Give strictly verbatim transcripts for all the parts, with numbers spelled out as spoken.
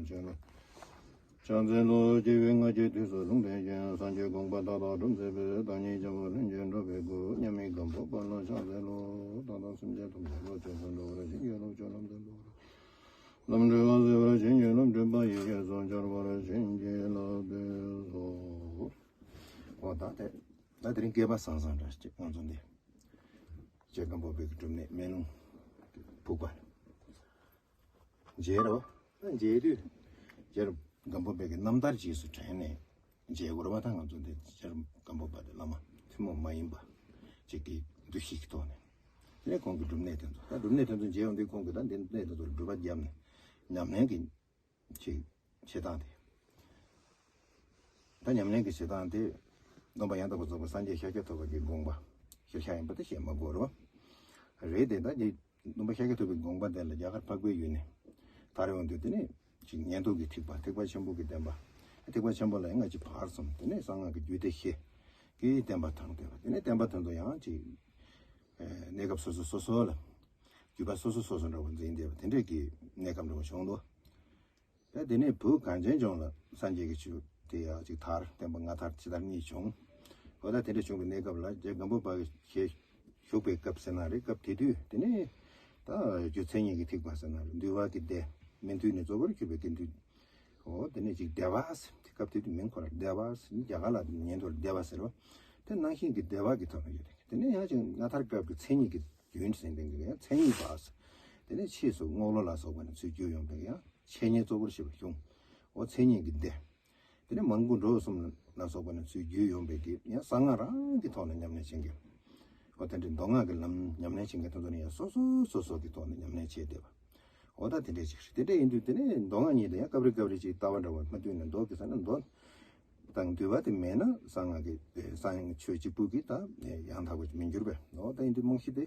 ཕྱག་འཚལ་ལོ། སྐྱེ་བའི་སྔ་ཕྱི་དུས་སུ་ལུང་བསྟན་ཅིང་། སངས་རྒྱས་དགོངས་པ་མཐའ་དག་སྒྲུབ་མཛད་པའི། བདག་ཉིད་འཆི་བ་ལྷུན་གྱིས་གྲུབ་པའི་སྐུ། མཉམ་མེད་སྒམ་པོ་པ་ལ་ཕྱག་འཚལ་ལོ། བདག་དང་སེམས་ཅན་ཐམས་ཅད་བློ་ཆོས་སུ་འགྲོ་བར་བྱིན་གྱིས་རློབས། ཆོས་ལམ་དུ་འགྲོ་བར། ལམ་འཁྲུལ་པ་སེལ་བར་བྱིན་གྱིས་རློབས། འཁྲུལ་པ་ཡེ་ཤེས་སུ་འཆར་བར་བྱིན་གྱིས་བརླབ་ཏུ་གསོལ། འོ་ད་དེ་ད་དེ་རིང་སྐལ་པ་བཟང་བཟང་འདྲ་ཅིག་ང་ཚོ་འདི་རྗེ་སྒམ་པོ་པའི་གི་སྒྲུབ་གནས་སྨོན་ལམ་ཕུག་པ་མཇལ་རོ། མཇལ་དུས་རྗེ་སྒམ་པོ་པའི་གི་རྣམ་ཐར་རྗེས་སུ་དྲན་ནས་མཇལ་དགོས་རེད་བ། ད་ང་ཚོ་འདི་རྗེ་སྒམ་པོ་པ་དེ་བླ་མ་ཐུན་མོང་མ་ཡིན་པ་ཅིག་གི་འདུ་ཤེས་ཀྱི་ཐོག་ནས་དེ་ནས་ཁོང་གི་སྒྲུབ་གནས་དེ་ཚོ་ད་སྒྲུབ་གནས་དེ་ཚོ་མཇལ་ཡོང་དུས་ཁོང་གི་ད་འདི་གནས་དེ་ཚོར་སྒྲུབ་པ་བརྒྱབ་ནས་ཉམས་ལེན་གྱི་ཅིག་བྱེད་སྟངས་དེ། ད་ཉམས་ལེན་གྱི་བྱེད་སྟངས་དེ་སྟོན་པ་ཡང་དག་པར་རྫོགས་པའི་སངས་རྒྱས་ཤཱཀྱ་ཐུབ་པ་གི་དགོངས་པ་ཤེར་ཤ་ཡིན་པ་དེ་བཤད་མ་དགོས་རེད་བ། རེད་དེ་ད་ནི་སྟོན་པ་ཤཱཀྱ་ཐུབ་པའི་དགོངས་པ་དེ་ལ་རྒྱ་གར་འཕགས་པའི་ཡུལ་ནས་དར་ཡོང་དུས་དེ་ནས་ཅིག་ཉན་ཐོས་ཀྱི་ཐེག་པ་ཐེག་པ་ཆེན་པོ་གི་བསྟན་པ། ཐེག་པ་ཆེན་པོ་ལ་ཡང་ང་ཅིག་བར་གསུམ་དེ་ནས་གསང་སྔགས་ཀྱི་རྒྱུད་སྡེ་བཞི་གི་བསྟན་པ་དར་བསྡད་པ། དེ་ནས་བསྟན་པ་དེ་ཚོ་ཡང་ཅིག་གནས་སྐབས་སོ་སོ་སོ་སོ་ལ་རྒྱུད་པ་སོ་སོ་སོ་སོ་འདྲ་བོ་འཛིན་བསྡད་པ་དེ་འདྲས་ཀྱི་གནས་སྐབས་འདྲ་བོ་བྱུང་འདུག་ད་དེ་ནས་བོད་གངས་ཅན་ལྗོངས་ལ་སངས་རྒྱས་ཀྱི་ཆོས་དེ་ཡང་ཅིག་དར། བསྟན་པ་སྔ་དར་ཕྱི་དར་གཉིས་བྱུང་། འོ་ད་དེ་འདྲ་བྱུང་བའི་གནས་སྐབས་ལ་རྗེ་སྒམ་པོ་པ་གི་ཞལ་བཞུགས་པའི་སྐབས་ཟེར་ན་རེད། སྐབས་དེ་དུས་དེ་ནས་ད་རྒྱུ་མཚན་ཉིད་ཀྱི་ཐེག་པ་ཟེར་ན་རེད། འདུལ་བ་གི་སྡེ་སྨིན་དུས་ནས་གཙོ་བོར་གྱུར་པའི་དགེ་འདུན། འོ་དེ་ནས་ཅིག་སྡེ་པ་ཟེར། དེ་སྐབས་དེ་དུས་མིང་ཁོ་ར་སྡེ་པ་ཟེར། རྒྱ་གར་ལ་ཉན་ཐོས་སྡེ་པ་ཟེར་བ་དེ་ནང་བཞིན་གྱི་སྡེ་པ་གི་ཐོག་ནས་ཡོད་རེད། དེ་ནས་ཡང་ཅིག་སྔ་དར་སྐབས་ཀྱི་མཚན་ཉིད་ཀྱི་རྒྱུན་ཟེར་མཁན་གྱི་ཡང་མཚན་ཉིད་པ་ཟེར། དེ་ནས་ཕྱིས་སུ་རྔོག་ལོ་ལ་སོགས་པ་ནས་ཚུར་བརྒྱུད་ཡོང་བའི་ཡང་འཆད་ཉན་གཙོ་བོར་བྱེད་པ་གཞུང་། འོ་མཚན་ཉིད་ཀྱི་སྡེ། དེ་ནས་མར་ཁུ་འབྲུག་གསུམ་ལ་སོགས་པ་ནས་ཚུར་བརྒྱུད་ཡོང་བའི་གི་ཡང་གསང་སྔགས་རང་གི་ཐོག་ནས་ཉམས་ལེན་བྱེད་མཁན། འོ་དེ་འདྲའི་མདོ་སྔགས་ཀྱི་ལམ་ཉམས་ལེན་བྱེད་མཁན་དེ་ཚོ་ནི་ཡང་སོ་སོ་སོ་སོ་གི་ཐོག་ནས་ཉམས་ལེན་བྱས་བསྡད་པ། འོ་ད་དེ་འདྲའི་ཅིག་རེད། དེ་འདྲ་ཡིན་དུས་དེ་ནས་མདོ་སྔགས་གཉིས་དེ་ཡང་སྐབས་རེ་སྐབས་རེ་ཅིག་ལྟ་བ་འདྲ་བོ་མ་མཐུན་ནས་མདོ་གི་ས་ན་མདོ་དང་འདུལ་བ་དེ་མེད་ན་གསང་སྔགས་ཀྱི་གསང་སྔགས་ཆོས་གཅིག་པུ་གི་ད་ཡང་དག་པ་ཅིག་མི་འགྱུར་བས། འོ་ད་ཡིན་དུས་རྨང་གཞི་དེ་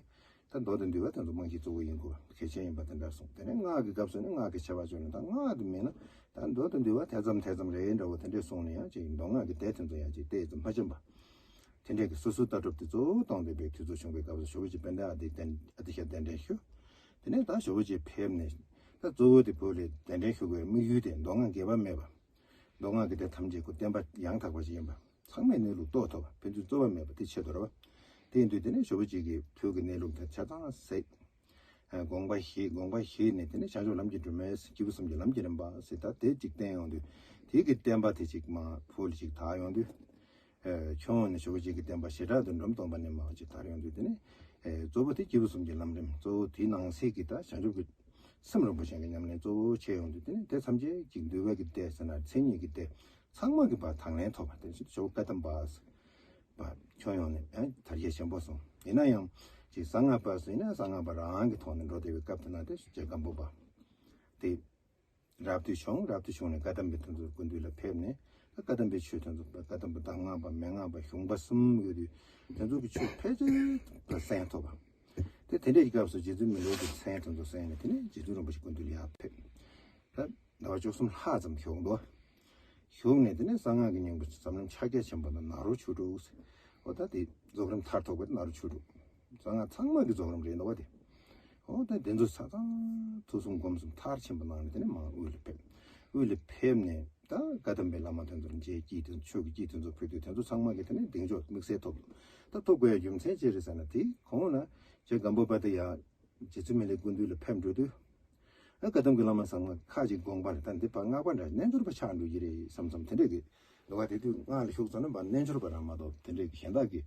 ད་མདོ་དང་འདུལ་བ་དེ་ཚོ་རྨང་གཞི་གཙོ་བོ་ཡིན་དགོས་པ་གལ་ཆེན་ཡིན་པ་དེ་འདྲ་གསུངས། དེ་ནས་སྔགས་ཀྱི་སྐབས་སུ་ནི་སྔགས་ཀྱི་ཆེ་བ་བརྗོད་ནས་ད་སྔགས་དེ་མེད་ན་ད་མདོ་དང་འདུལ་བ་དེ་ཙམ་དེ་ཙམ་རེད་འདྲ་བོ་དེ་འདྲས་གསུངས་ནས་ཡང་ཅིག་མདོ་སྔགས་ཀྱི་སྡེ་དེ་ཚོ་ཡང་ཅིག་ཏོག་ཙམ་མ་འཆམ་པ། དེ་འདྲས་ཀྱི་སོ་སོའི་ལྟ་གྲུབ་དེ་གཙོ་བོ་བཏང་བསྡད་པའི་དུས་ཚོད་བྱུང་བའི་སྐབས་སུ་ཇོ་བོ་རྗེ་དཔལ་ལྡན་ཨ་ཏི་ཨ་ཏི་ཤ་གདན་འདྲེན་ཞུ། དེ་ནས་ད་ཇོ་བོ་རྗེ་ཕེབས་ནས་ད་གཙོ་བོ་དེ་བོད་ལ་གདན་འདྲེན་ཞུ་དགོས་པའི་དམིགས་ཡུལ་དེ་མདོ་སྔགས་འགལ་བ་མེད་པ། མདོ་སྔགས་ཀྱི་སྡེ་ཐམས་ཅད་ཀྱི་བསྟན་པ་ཡང་དག་པ་ཞིག་ཡིན་པ། ཚང་མས་གནས་ལུགས་རྟོགས་ཐུབ་པ། ཕན་ཚུན་རྩོད་པ་མེད་པ་དེ་ཆེད་དུ་རེད་བ། དེ་ཡིན་དུས་དེ་ནས་ཇོ་བོ་རྗེ་གིས་བོད་ཀྱི་གནས་ལུགས་དེ་ཆ་ཚང་ཟེར། དགོངས་པ་བཞེས། དགོངས་པ་བཞེས་ནས་དེ་ནས་བྱང་ཆུབ་ལམ་གྱི་སྒྲོན་མེ་ཟེར། སྐྱེས་བུ་གསུམ་གྱི་ལམ་གྱི་རིམ་པ་ཟེར། ད་དེ་གཅིག་བསྟན་ཡོང་དུས་དེ་གི་བསྟན་པ་དེ་གཅིག་མར་བོད་ལ་གཅིག་དར་ཡོང་དུས། ཁྱོན་ཡོངས་ནས་ཇོ་བོ་རྗེ་གི་བསྟན་པ་ཞེ་དྲག་ཏུ་འབྲོམ་སྟོན་པ་ནས་མར་གཅིག་དར་ཡོང་དུས་དེ་ནས་གཙོ་བོ་དེ་སྐྱེས་བུ་གསུམ་གྱི་ལམ་རིམ་གཙོ་བོ་དེའི་ནང་གསེས་ཀྱི་ད་བྱང་ཆུབ་ཀྱི་སེམས་རིན་པོ་ཆེ་གི་ཉམས་ལེན་གཙོ་བོ་བྱས་ཡོང་དུས་དེ་ནས་དེ་ཐམས་ཅད་ཀྱི་འདུལ་བ་གི་སྡེ་ཟེར་ན་མཚན་ཉིད་ཀྱི་སྡེ་ཚང་མ་གི་བར་དང་ལེན་ཐོབ་པ་དེ་ཇོ་བོ་བཀའ་གདམས་པ་ཟེར་བ་ཁྱོན་ཡོངས་ནས་ཡང་དར་རྒྱས་ཆེན་པོ་སོང་། ཡིན་ན་ཡང་ཅིག་གསང་སྔགས་པ་ཟེར་ན་གསང་སྔགས་པ་རང་གི་ཐོག་ནས་འགྲོ་བསྡད་པའི་སྐབས་དེ་ན་དེ་རྗེ་སྒམ་པོ་པ་དེ་རབ་ཏུ་བྱུང་། རབ་ཏུ་བྱུང་ནས་བཀའ་གདམས་པའི་དེ་ཚོ་སྐུ་མདུན་ལ་ཕེབས་ནས་ད་བཀའ་གདམས་པའི་ཆོས་དེ་ཚོ་བཀའ་གདམས་པ་གདམས་ངག་པ་མན་ངག་པ་གཞུང་པ་གསུམ་ཡོད་དུས་དེ་ཚོ་གི་ཆོས་ཕལ་ཆེར་གསན་ཐུབ་པ། དེ་དེ་འདྲའི་སྐབས་སུ་རྗེ་བཙུན་མི་ལའི་གི་མཚན་དེ་ཚོ་གསན་ནས་དེ་ནས་རྗེ་བཙུན་རིན་པོ་ཆེ་སྐུ་མདུན་ལ་ཡར་ཕེབས། ད་ཟླ་བ་བཅུ་གསུམ་ལྷག་ཙམ་བཞུགས་འདུག་བཞུགས་ནས་དེ་ནས་གསང་སྔགས་ཀྱི་སྙིང་པོ་འཛམ་གླིང་ཕྱག་རྒྱ་ཆེན་པོ་དང་ནཱ་རོ་ཆོས་དྲུག་ཟེར། འོ་ད་དེ་རྫོགས་རིམ་མཐར་ཐུག་པ་དེ་ནཱ་རོ་ཆོས་དྲུག་གསང་སྔགས་ཚང་མ་གི་རྫོགས་རིམ་རེད་འདུག་བ་དེ། འོ་ད་དེ་ཚོ་ཆ་ཚང་ཐུགས་གསུམ་སྒོམ་གསུམ་མཐར་ཕྱིན་པ་གནང་ནས་དེ་ནས་མར་དབུས་ལ་ཕེབས། དབུས་ལ་ཕེབས་ནས་ད་བཀའ་གདམས་པའི་བླ་མ་དེ་ཚོར་མཇལ། དཀྱིལ་དེ་ཆོས་ཀྱི་དཀྱིལ་དེ་ཚོ་ཕུལ་དུས་དེ་ཚོ་ཚང་མ་གི་དེ་ནས་གདེང་འཇོག་དམིགས་བསལ་ཐོབ། ད་ཐོབ་དགོས་ཡ་རྒྱུ་མཚན་ཅི་རེད་ཟེར་ན་དེ་གོང་ལ་རྗེ་སྒམ་པོ་པ་དེ་ཡང་རྗེ་བཙུན་མི་ལའི་སྐུ་མདུན་ལ་ཕེབས་འགྲོ་དུས། ཨ་བཀའ་གདམས་ཀྱི་བླ་མ་ཚང་མ་ཁ་ཅིག་དགོངས་པ་རེད། ད་འདི་ཕར་སྔགས་པ་འདྲ་རྣལ་འབྱོར་པ་ཆགས་འགྲོ་གི་རེད་བསམ་བསམ་དེ་འདྲས་ཀྱི་འདུག་བ། དེ་དུས་སྔགས་ལ་ཞུགས་ཙམ་ན་ཕར་རྣལ་འབྱོར་པ་རང་མ་གཏོགས་དེ་འདྲས་ཀྱི་གཞན་དག་གི་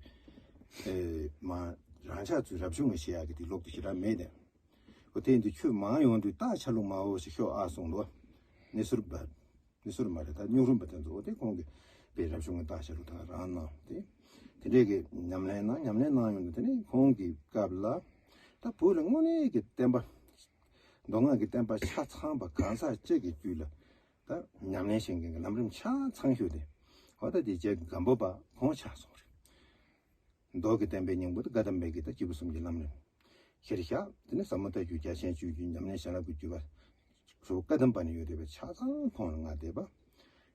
ཨེ་མ་རང་ཕྱག་ཚུལ་རབ་བྱུང་ངས་བཤད་ཡག་གི་དེ་ལོག་ཏུ་ཞེ་དྲག་མེད་དེ། འོ་དེ་ཡིན་དུས་ཁྱོད་མང་ཡོང་དུས་རྟགས་ཆ་ལུགས་མང་བོ་ཞིག་ཤོག་ཨ་གསུངས་འདུག་བ། གནས་ཚུལ་པ། གནས་ཚུལ་མ་རེད། ད་སྨྱུག་རུམ་པ་དེ་ཚོ་འོ་དེ་ཁོང་གི་དཔེ་རབ་བྱུང་གི་རྟགས་ཆ་ལུགས་དང་རང་གནང་དེ། དེ་འདྲས་ཀྱི་ཉམས་ལེན་གནང་། ཉམས་ལེན་གནང་ཡོང་དུས་དེ་ནས་ཁོང་གི་སྐབས་ལ་ད་བོད་ལ་དངོས་གནས་ཀྱི་བསྟན་པ། མདོ་སྔགས་ཀྱི་བསྟན་པ་ཆ་ཚང་པ་གང་ཟག་གཅིག་གི་རྒྱུད་ལ་ད་ཉམས་ལེན་བྱེད་མཁན་གྱི་ལམ་རིམ་ཆ་ཚང་ཤོས་དེ་འོ་ད་དེ་རྗེ་སྒམ་པོ་པ་ཁོང་ཆགས་སོང་རེད། མདོ་གི་བསྟན་པའི་སྙིང་པོ་དེ་བཀའ་གདམས་པའི་གི་ད་སྐྱེས་བུ་གསུམ་གྱི་ལམ་རིམ་ཤེར་ཕྱིན། དེ་ནས་ཟབ་མོ་ལྟ་བརྒྱུད་རྒྱ་ཆེན་སྤྱོད་བརྒྱུད་ཉམས་ལེན་བྱིན་རླབས་ཀྱི་བརྒྱུད་པ། གཙོ་བོ་བཀའ་གདམས་པ་ནས་ཡོད་བསྡད་པའི་ཆ་ཚང་ཁོང་ལ་མངའ་བསྡད་པ།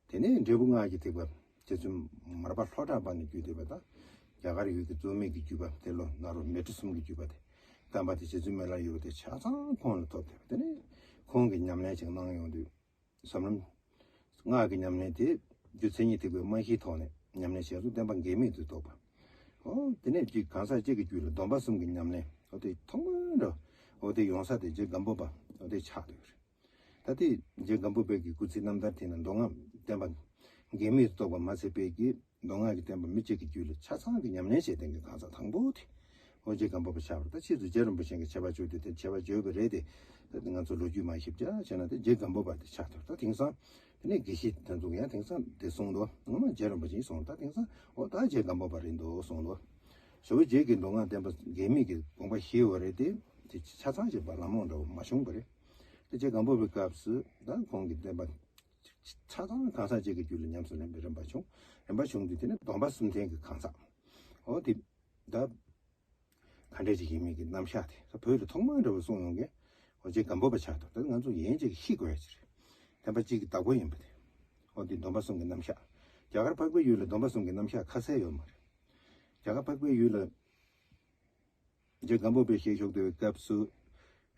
དེ་ནས་འབྲས་བུ་སྔགས་ཀྱི་ཐེག་པ་རྗེ་བཙུན་མར་པ་ལྷོ་བྲག་པ་ནས་བརྒྱུད་བསྡད་པ་དང་། རྒྱ་གར་ཡུལ་གྱི་རྩོད་མེད་ཀྱི་བརྒྱུད་པ་དེ་ལོ་ནཱ་རོ་མཻ་ཏྲི་གསུམ་གྱི་བརྒྱུད་པ་དེ། བསྟན་པ་དེ་རྗེ་བཙུན་མི་ལ་ཡོད་པ་དེ་ཆ་ཚང་ཁོང་ལ་ཐོབ་བསྡད་པ། དེ་ནས་ཁོང་གིས་ཉམས་ལེན་ཅིག་གནང་ཡོང་དུས། ཟབ་ལམ་སྔགས་ཀྱི་ཉམས་ལེན་དེ་རྒྱུ་མཚན་ཉིད་ཐེག་པའི་རྨང་གཞིའི་ཐོག་ནས་ཉམས་ལེན་བྱས་སོང་། བསྟན་པ་འགལ་མེད་དུ་རྟོགས་པ། ཨོ་དེ་ནས་ཀྱི་གང་ཟག་གཅིག་གི་རྒྱུད་ལ་སྡོམ་པ་གསུམ་གྱི་ཉམས་ལེན། ཨོ་དེ་ཐོག་མར་འགྲོ། ཨོ་དེ་ཡོང་ས་དེ་རྗེ་སྒམ་པོ་པ་ཨོ་དེ་ཆགས་འདུག་རེད། ད་དེ་རྗེ་སྒམ་པོ་པའི་གི་སྐུ་ཚེའི་རྣམ་ཐར་དེ་ན་མདོ་སྔགས་བསྟན་པ་འགལ་མེད་དུ་རྟོགས་པ་མ་ཟད་པའི་གི་མདོ་སྔགས་ཀྱི་བསྟན་པ་མི་གཅིག་གི་རྒྱུད་ལ་ཆ་ཚང་གི་ཉམས་ལེན་བྱས་བསྟན་གྱི་གང་ཟག་དང་པོ་དེ་ཨོ་རྗེ་སྒམ་པོ་པ་ཆགས་པ་རེད། ད་ཕྱིས་སུ་རྗེ་རིན་པོ་ཆེ་གི་བྱ་བ་བཅོས་ཏེ་དེ་བྱ་བ་བཅོས་པ་རེད་དེ། ད་ང་ཚོ་ལོ་རྒྱུས་མ་ཞིབ་ཆ་བྱས་ན་དེ་རྗེ་སྒམ་པོ་པ་དེ་ཆགས་འདུག་ད་དེང་སང་དེ་ནས་དགེ་བཤེས་དེ་ཚོ་ཡང་དེང་སང་དེ་གསུངས་འདུག་ངོ་མ་རྗེ་རིན་པོ་ཆེ་གསུངས། ད་དེང་སང་ཨོ་ད་རྗེ་སྒམ་པོ་པ་རེད་འདུག་གསུངས་འདུག་ཇོ་བོ་རྗེ་གི་མདོ་སྔགས་བསྟན་པ་འགལ་མེད་ཀྱི་དགོངས་པ་བཞེས་པ་རེད་དེ། དེ་ཆ་ཚང་ཞིག་པ་ལམ་ལྷོང་འདྲ་བོ་མ་བྱུང་བ་རེད། དེ་རྗེ་སྒམ་པོ་པའི་སྐབས་སུ་ད་ཁོང་གི་བསྟན་པ་ཆ་ཚང་གང་ཟག་གཅིག་གི་རྒྱུད་ལ་ཉམས་སུ་ལེན་པའི་རིམ་པ་བྱུང་། རིམ་པ་བྱུང་དུས་དེ་ནས་སྡོམ་པ་གསུམ་ལྡན་གྱི་གང་ཟག་ཨོ་དེ་ད་ག་འདྲས་ཅིག་ཡིན་མིན་གྱི་རྣམ་གཞག་དེ་ད་བོད་ལ་ཐོག་མར་འདྲ་བོ་གསུངས་ཡོང་མཁན་ཨོ་རྗེ་སྒམ་པོ་པ་ཆགས་འདུག་ད་ང་ཚོ་ཡིན་གཅིག་ཤེས་དགོས་ཡ་ཅིག་རེད། བསྟན་པ་གཅིག་གི་བདག་པོ་ཡིན་པ་དེ། ཨོ་དེ་སྡོམ་པ་གསུམ་གྱི་རྣམ་གཞག་རྒྱ་གར་འཕགས་པའི་ཡུལ་ལ་སྡོམ་པ་གསུམ་གྱི་རྣམ་གཞག་ཁ་གསལ་ཡོད་མ་རེད། རྒྱ་གར་འཕགས་པའི་ཡུལ་ལ་རྗེ་སྒམ་པོ་པས་ཞལ་བཞུགས་བསྡད་པའི་སྐབས་སུ།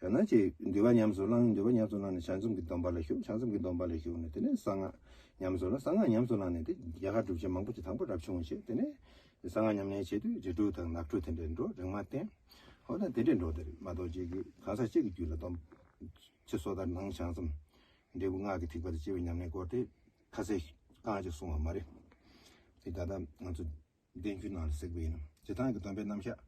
ཡང་ན་ཅིག་འདུལ་བ་ཉམས་སུ་བླངས། འདུལ་བ་ཉམས་སུ་བླངས་ནས་བྱང་སེམས་ཀྱི་སྡོམ་པ་ལ་ཞུགས། བྱང་སེམས་ཀྱི་སྡོམ་པ་ལ་ཞུགས་ནས་དེ་ནས་གསང་སྔགས་ཉམས་སུ་བླངས། གསང་སྔགས་ཉམས་སུ་བླངས་ནས་དེ་རྒྱ་གར་གྲུབ་ཆེན་མང་པོ་ཅིག་དང་པོ་རབ་བྱུང་བྱས། དེ་ནས་གསང་སྔགས་ཉམས་ལེན་བྱེད་དུས་རྗེ་འབྲུག་དང་ནགས་ཁྲོད་དེ་འདྲས་འགྲོ། རིག་མ་བསྟེན། འོ་ན་དེ་འདྲས་འགྲོ་དེ་རེད་མ་གཏོགས་ཅིག་གི་གང་ཟག་གཅིག་གི་རྒྱུད་ལ་སྡོམ། ཕྱི་སོ་ཐར་ནང་བྱང་སེམས། འབྲས་བུ་སྔགས་ཀྱི་ཐེག་པ་དང་བཅས་པའི་ཉམས་ལེན་སྐོར་དེ་ཁ་གསལ་གང་ཅིག་གསུངས་པ་མ་རེད། དེ་ད་ལྟ་ང་ཚོ་བསྟན་བཅོས་ནང་ལ་གཟིགས་པ་ཡིན་ན་སྤྱིར་བཏང་གི་སྡོམ་པའི་རྣམ་གཞག་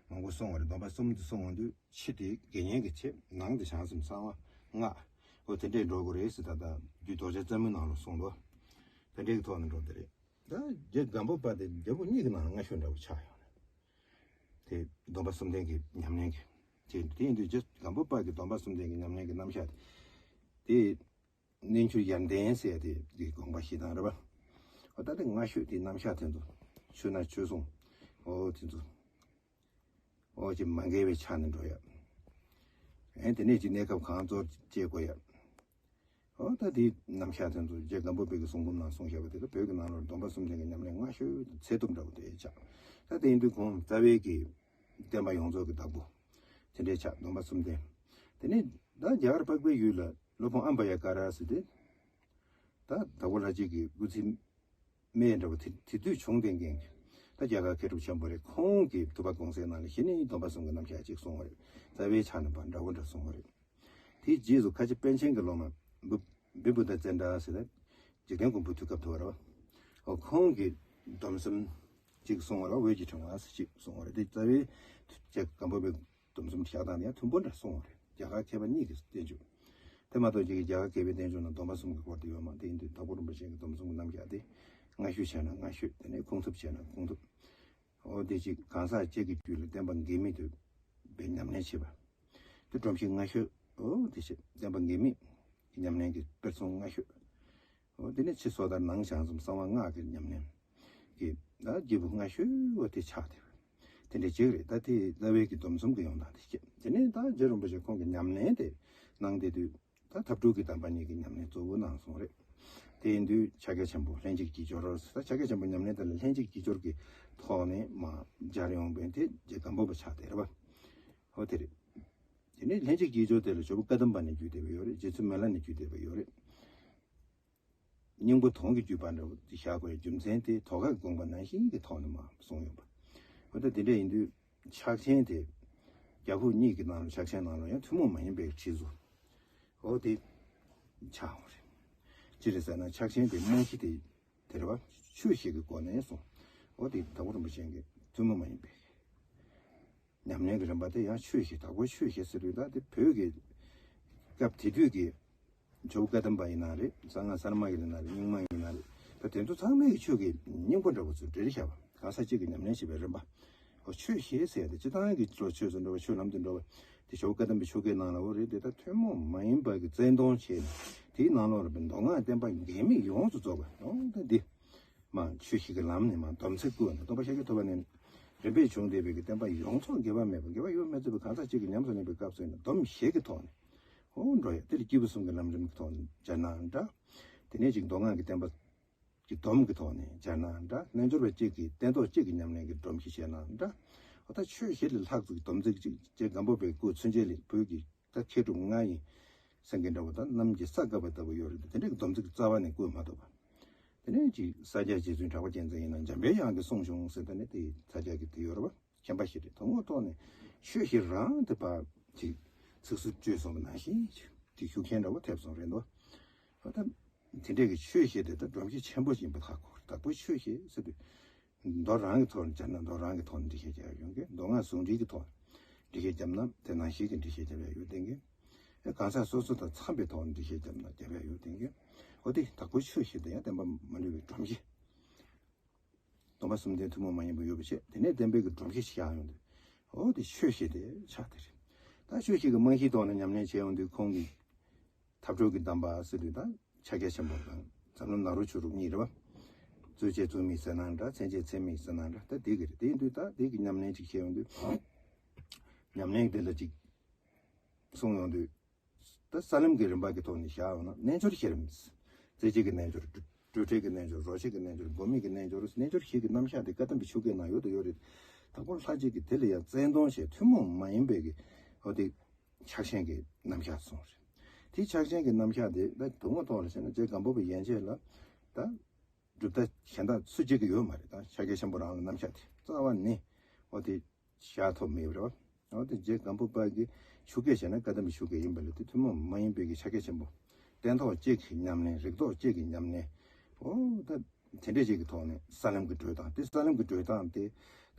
མང་པོ་གསུངས་པ་རེད། སྡོམ་པ་གསུམ་དེ་གསུངས་ཡོང་དུས་ཕྱི་དེ་དགེ་བསྙེན་གྱི་ཆེད། ནང་དེ་བྱང་སེམས་གསང་བ་སྔགས། འོ་དེ་འདྲས་འགྲོ་དགོས་རེད་ཟེར་ད་ལྟ་རྒྱུད་རྡོ་རྗེ་རྩེ་མོའི་ནང་ལ་གསུངས་འདུག་དེ་འདྲས་ཀྱི་ཐོག་ནས་འགྲོ་དེ་རེད། ད་རྗེ་སྒམ་པོ་པ་དེ་རྒྱལ་པོ་གཉིས་ཀྱི་ནང་ལ་སྔ་ཤོས་འདྲ་བོ་ཆགས་ཡོང་རེད། དེ་སྡོམ་པ་གསུམ་ལྡན་གྱི་ཉམས་ལེན་གྱི། དེ་དེ་ཡིན་དུས་རྗེ་སྒམ་པོ་པ་གི་སྡོམ་པ་གསུམ་ལྡན་གྱི་ཉམས་ལེན་གྱི་རྣམ་གཞག་དེ། རྣལ་འབྱོར་ཡར་ལྡན་ཟེར་ཡ་དེ་དེ་དགོངས་པ་བཞེས་སྟངས་རེད་པ། འོ་ད་དེ་སྔ་ཤོས་དེ་རྣམ་གཞག་དེ་ཚོ། ཆོས་ནང་ཆོས་གསུང་། འོ་དེ་ཚོ། འོ་ཅིག་མ་འགལ་བའི་ཆ་ནས་འགྲོ་ཡ། ཨེ་དེ་ནས་ཅིག་གནས་སྐབས་གང་ཚོར་སྐྱེ་དགོས་ཡ། འོ་ད་དེའི་རྣམ་གཞག་དེ་ཚོ་རྗེ་སྒམ་པོ་པའི་གི་གསུང་འབུམ་ནང་གསུངས་བཞག་པ་དེ་ལ་བོད་ཀྱི་ནང་ལོགས་སྡོམ་པ་གསུམ་ལྡན་གྱི་ཉམས་ལེན་སྔ་ཤོས་དང་ཚད་ཐུབ་འདྲ་བོ་དེ་ཆགས། ད་དེ་ཡིན་དུས་ཁོང་རྩ་བའི་གི་བསྟན་པ་ཡོངས་རྫོགས་ཀྱི་བདག་པོ་དེ་འདྲའི་ཆགས། སྡོམ་པ་གསུམ་ལྡན། དེ་ནས་ད་རྒྱ་གར་འཕགས་པའི་ཡུལ་ལ་སློབ་དཔོན་ཨམ་བ་ཡ་ཀ་ར་ཟེར་ཏེ། ད་དྭགས་པོ་ལྷ་རྗེ་གི་སྐུ་ཚེའི་སྨད་འདྲ་བོ་དེ་དེ་དུས་བྱུང་བསྡད་མཁན་གྱི། ད་རྒྱ་གར་མཁས་གྲུབ་ཆེན་པོ་རེད། ཁོང་གིས་ཐུབ་པ་དགོངས་གསལ་ནང་ལ་གཞི་ནས་སྡོམ་པ་གསུམ་གྱི་རྣམ་གཞག་ཅིག་གསུངས་པ་རེད། རྩ་བའི་ཆ་ནས་པ་འདྲ་བོ་འདྲ་གསུངས་པ་རེད། དེའི་རྗེས་སུ་ཁ་ཆེ་པཎ་ཆེན་གྱི་སློབ་མ་བི་བི་བུ་ད་ཙན་དྲ་ཟེར་ནས་འཇིག་རྟེན་མགོན་པོ་དུས་སྐབས་ཐུབ་པ་རེད་པ། འོ་ཁོང་གིས་སྡོམ་གསུམ་ཅིག་གསུངས་པ་རེད། འོད་ཀྱི་ཕྲེང་བ་ཟེར་ཅིག་གསུངས་པ་རེད། དེ་རྩ་བའི་རྗེ་སྒམ་པོ་པའི་སྡོམ་གསུམ་བཞག་སྟངས་དེ་ཡང་མཐུན་པོ་འདྲ་གསུངས་པ་རེད། རྒྱ་གར་མཁས་པ་གཉིས་ཀྱི་བསྟན་བཅོས། དེ་མ་གཏོགས་ཅིག་གིས་རྒྱ་གར་མཁས་པའི་བསྟན་བཅོས་ནང་སྡོམ་པ་གསུམ་གྱི་སྐོར་དེ་ཡོད་མ་རེད། དེ་ཡིན་དུས་དྭགས་པོ་རིན་པོ་ཆེ་གི་སྡོམ་གསུམ་གྱི་རྣམ་གཞག་དེ་སྔ་ཤོས་བྱས་ན་སྔ་ཤོས། དེ་ནས་ཁུངས་ཐུབ་བྱས་ན་ཁུངས་ཐུབ། འོ་དེ་ཅིག་གང་ཟག་གཅིག་གི་རྒྱུད་ལ་བསྟན་པ་འགལ་མེད་དུ་བའི་ཉམས་ལེན་བྱེད་པ། དེ་སྒྲོམ་གཞི་སྔ་ཤོས། འོ་དེ་བྱས་བསྟན་པ་འགལ་མེད་ཀྱི་ཉམས་ལེན་གྱི་དཔེར་མཚོན་སྔ་ཤོས། འོ་དེ་ནས་ཕྱི་སོ་ཐར་ནང་བྱང་སེམས་གསང་བ་སྔགས་ཀྱི་ཉམས་ལེན་གྱི་ད་སྐྱེས་བུ་སྔ་ཤོས། འོ་དེ་ཆགས་དེ་དེ་འདྲ་ཅིག་རེད། ད་དེ་རྩ་བའི་གི་སྡོམ་གསུམ་གྱི་ཡོང་སྟངས་དེ་བྱས། དེ་ནས་ད་རྗེ་རིན་པོ་ཆེ་ཁོང་གི་ཉམས་ལེན་དེ་གནང་བསྡད་དུས། ད་ཐབས་དྲུག་གི་དམ་པ་གཉིས་ཀྱི་ཉམས་ལེན་གཙོ་བོ་གནང་སོང་རེད། དེ་ཡིན་དུས་ཕྱག་རྒྱ་ཆེན་པོ་ལྷན་ཅིག་དཀྱིལ་འཁྱོར་ཟེར། ད་ཕྱག་རྒྱ་ཆེན་པོ་ཉམས་ལེན་དེ་ལ་ལྷན་ཅིག་དཀྱིལ་འཁྱོར་གྱི་ཐོག་ནས་མར་སྦྱར་ཡོང་བའི་དེ་རྗེ་སྒམ་པོ་པ་ཆགས་བསྡད་རེད་པ། འོ་དེ་རེད། དེ་ནས་ལྷན་ཅིག་དཀྱིལ་འཁྱོར་དེ་ལ་ཇོ་བོ་བཀའ་གདམས་པ་ནས་བརྒྱུད་བསྡད་པ་ཡོད་རེད། རྗེ་བཙུན་མི་ལ་ནས་བརྒྱུད་བསྡད་པ་ཡོད་རེད། སྙིང་པོ་དོན་གྱི་བརྒྱུད་པ་འདྲ་བོ་དེ་བཞག་དགོས་རྒྱུ་མཚན་དེ་དོ་ག་གི་དགོངས་པ་ནང་བཞིན་གྱི་ཐོག་ནས་མར་གསུངས་ཡོད་པ། འོ་ད་དེ་འདྲ་ཡིན་དུས་ཕྱག་ཆེན་དེ་རྒྱ་ཕུབ་གཉིས་ཀྱི་ནང་ལ་ཕྱག་ཆེན་ནང་ལ་ཡང་ཐུན་མོང་མ་ཡིན་པའི་ཁྲིད་གཟུགས། འོ་དེ་ཆགས་ཡོང་རེད། ཅི་རེད་ཟེར་ན་ཕྱག་ཆེན་དེ་རྨང་གཞི་དེ་དེ་རེད་པ། ཆོས་བཞི་གི་སྒོ་ནས་གསུངས། འོ་དེ་དྭགས་པོ་རིན་པོ་ཆེ་གི་ཐུན་མོང་མ་ཡིན་པའི་ཉམས་ལེན་གྱི་རིམ་པ་དེ་ཡང་ཆོས་བཞི། དྭགས་པོའི་ཆོས་བཞི་ཟེར་དུས་ད་དེ་བོད་ཀྱི་སྐབས་དེ་དུས་ཀྱི་ཇོ་བོ་བཀའ་གདམས་པ་ཡིན་ན་རེད། གསང་སྔགས་གསར་མ་ཡིན་ན་རེད། རྙིང་མ་ཡིན་ན་རེད། ད་དེ་ཚོ་ཚང་མའི་ཆོས་ཀྱི་སྙིང་པོ་འདྲ་བོ་ཚོ་འབྲེལ་བཞག་པ། གང་ཟག་གཅིག་གི་ཉམས་ལེན་བྱེད་པའི་རིམ་པ། འོ་ཆོས་བཞི་ཟེར་ཡ་དེ་སྤྱིར་བཏང་གི་ཆོས་སུ་འགྲོ་བ། ཆོས་ལམ་དུ་འགྲོ་བ་དེ་ཇོ་བོ་བཀའ་གདམས་པའི་ཆོ་གའི་ནང་ལ་འོ་རེད་དེ། ད་ཐུན་མོང་མ་ཡིན་པ་གི་བཙན་དོང་བྱས་ནས་དེའི་ནང་ལོགས་ལ་མདོ་སྔགས་བསྟན་པ་འགལ་མེད་ཡོངས་སུ་རྫོགས་པ། འོ་ད་འདི། མ་ཆོས་བཞི་གི་ལམ་ནས་མ་སྡོམ་ཚིག་བཀོད་ནས་སྟོང་པ་ཤཱཀྱ་ཐུབ་པ་ནས་རིམ་པས་བྱུང་བསྡད་པའི་གི་བསྟན་པ་ཡོངས་རྫོགས་འགལ་བ་མེད་པ། འགལ་བ་ཡོད་མེད་རྩོད་པའི་གང་ཟག་གཅིག་གི་ཉམས་སུ་ལེན་པའི་སྐབས་སུ་ཡིན་ན་སྡོམ་བཞི་གི་ཐོག་ནས་འོ་འགྲོ་ཡ། དེ་ལ་སྐྱེས་བུ་གསུམ་གྱི་ལམ་རིམ་གྱི་ཐོག་ནས་སྦྱར་ནའང་འདྲ། དེ་ནས་ཅིག་མདོ་སྔགས་ཀྱི་བསྟན་པ་གི་སྡོམ་གྱི་ཐོག་ནས་སྦྱར་ནའང་འདྲ། རྣལ་འབྱོར་པ་གཅིག་གིས་སྟན་ཐོག་གཅིག་གི་ཉམས་ལེན་གྱི་སྒྲོམ་གཞི་བྱས་ནའང་འདྲ། འོ་ད་ཆོས་བཞི་ལས་ལྷག་ཙམ་གྱི་སྡོམ་ཚིག་ཅིག་རྗེ་སྒམ་པོ་པའི་སྐུ་མཚོན་བྱེད་ལས་བོད་ཀྱི་ད་མཁས་གྲུབ་ལྔ་ཡི་ སེང་གེ་འདྲ་བོ་དང་གནམ་གྱི་ས་བཀབ་པ་ལྟ་བུ་ཡོད་རེད། དེ་འདྲའི་གི་སྡོམ་ཚིག་རྩ་བ་ནས་བཀོད་མ་ཐུབ་པ། དེ་ནས་ཅིག་ས་སྐྱ་རྗེ་བཙུན་གྲགས་པ་རྒྱལ་མཚན་ཡིན་ན་འཇམ་པའི་དབྱངས་ཀྱིས་གསུངས་བྱུང་ཟེར། ད་ནི་དེ་ས་སྐྱ་གི་དེ་ཡོད་རེད་པ། མཁྱེན་པ་ཞིག་རེད། དོན་དངོས་ཐོག་ནས་ཆོས་བཤད་རང་དེ་ཕར་ཅིག་ཚིགས་སུ་བཅད་སོང་བ་ནང་བཞིན་ཅིག་ཤུགས་རྐྱེན་འདྲ་བོ་ཐེབས་སོང་རེད་འདུག་ཨ་ད་དེ་འདྲས་ཀྱི་ཆོས་བཤད་དེ་ད་སྒྲོམ་གཞི་ཆེན་པོ་ཞིག་ཡིན་པ་ཧ་གོ་གི་རེད། དྭགས་པོའི་ཆོས་བཤད་ཟེར་དུས་མདོ་རང་གི་ཐོག་ནས་སྦྱར་ན་མདོ་རང་གི་ཐོག་ནས་འགྲེལ་བཤད་རྒྱག་ཡ་ཡོང་གི། མདོ་སྔགས་ཟུང་འབྲེལ་གྱི་ཐོག་ནས་འགྲེལ་བཤད་བརྒྱབ་ན་དེ་ནང་བཞིན་གྱི་འགྲེལ་བཤད་རྒྱབ་ཡ་ཡོད་བསྡད་མཁན། ཨེ་གང་ཟག་སོ་སོ་དང་འཚམས་པའི་ཐོག་ནས་འགྲེལ་བཤད་བརྒྱབ་ན་རྒྱབ་ཡ་ཡོད་བསྡད་མཁན། འོ་དེ་དྭགས་པོའི་ཆོས་བཤད་དེ་ཡང་བསྟན་པ་མ་ལུས་པའི་སྒྲོམ་གཞི། སྟོང་པ་གསུམ་ལྡན་ཐུན་མོང་མ་ཡིན་པ་ཡོད་པའི་ཕྱིར། དེ་ནས་བསྟན་པའི་གི་སྒྲོམ་གཞི་ཞིག་བཞག་ཡོང་དུས། འོ་དེ་ཆོས་བཤད་དེ་ཆགས་དེ་རེད། ད་ཆོས་བཤད་ཀྱི་རྨང་གཞིའི་ཐོག་ནས་ཉམས་ལེན་བྱས་ཡོང་དུས་ཁོང་གིས་ཐབས་གྲོལ་གྱི་གདམས་པ་ཟེར་དུས་ད་ཕྱག་རྒྱ་ཆེན་པོ་དང་འཛམ་གླིང་ནཱ་རོ་ཆོས་དྲུག་གཉིས་རེད་པ། རྩོད་བཅས་རྩོད་མེད་ཟེར་ན་འདྲ། མཚན་བཅས་མཚན་མེད་ཟེར་ན་འདྲ། ད་དེ་གི་རེད། དེ་ཡིན་དུས་ད་དེ་གི་ཉམས་ལེན་ཅིག་བྱས་ཡོང་དུས། ཉམས་ལེན་དེ་ལ་ཅིག་གསུངས་ཡོང་དུས། ད་ས་ལམ་གྱི་རིམ་པ་གི་ཐོག་ནས་བཞག་ཡོང་ན་རྣལ་འབྱོར་བཞི་རིམ། རྩེ་གཅིག་གི་རྣལ་འབྱོར། སྤྲོས་བྲལ་གྱི་རྣལ་འབྱོར། རོ་ཤས་ཀྱི་རྣལ་འབྱོར། སྒོམ་མེད་ཀྱི་རྣལ་འབྱོར། རྣལ་འབྱོར་བཞི་གི་རྣམ་གཞག་དེ་བཀའ་གདམས་པའི་ཆོ་གའི་ནང་ཡོད་དང་ཡོད་རེད། དྭགས་པོ་ལྷ་རྗེ་གིས་དེ་ལ་ཡང་བཙན་དོང་ཞེས་ཐུན་མོང་མ་ཡིན་པའི་གི་འོ་དེ་ཕྱག་ཆེན་གྱི་རྣམ་གཞག་གསུངས་རེད། དེ་ཕྱག་ཆེན་གྱི་རྣམ་གཞག་དེ་ད་དོན་དངོས་ཐོག་ལ་བཤད་ན་རྗེ་སྒམ་པོ་པ་ཡན་ཆད་ལ་ད་གྲུབ་མཐའ་གཞན་དག་སུ་གཅིག་གི་ཡོད་མ་རེད། ད་ཕྱག་རྒྱ་ཆེན་པོ་རང་ལ་རྣམ་གཞག་དེ་རྩ་བ་ནས་འོ་དེ་བཞག་ཐུབ་མེད་པ་རེད་བ། འོ་དེ་རྗེ་སྒམ་པོ་པ་གི་ཆོ་ག་བྱས་ན་བཀའ་གདམས་པའི་ཆོ་ག་ཡིན་པ་ལས་དེ་ཐུན་མོང་མ་ཡིན་པའི་གི་ཕྱག་རྒྱ་ཆེན་པོ། སྟན་ཐོག་གཅིག་གི་ཉམས་ལེན། རིགས་ཐོག་གཅིག་གི་ཉམས་ལེན། འོ་ད་དེ་འདྲ་ཅིག་གི་ཐོག་ནས་ས་ལམ་གྱི་བགྲོད་སྟངས་དེ། ས་ལམ་གྱི་བགྲོད་སྟངས་དེ་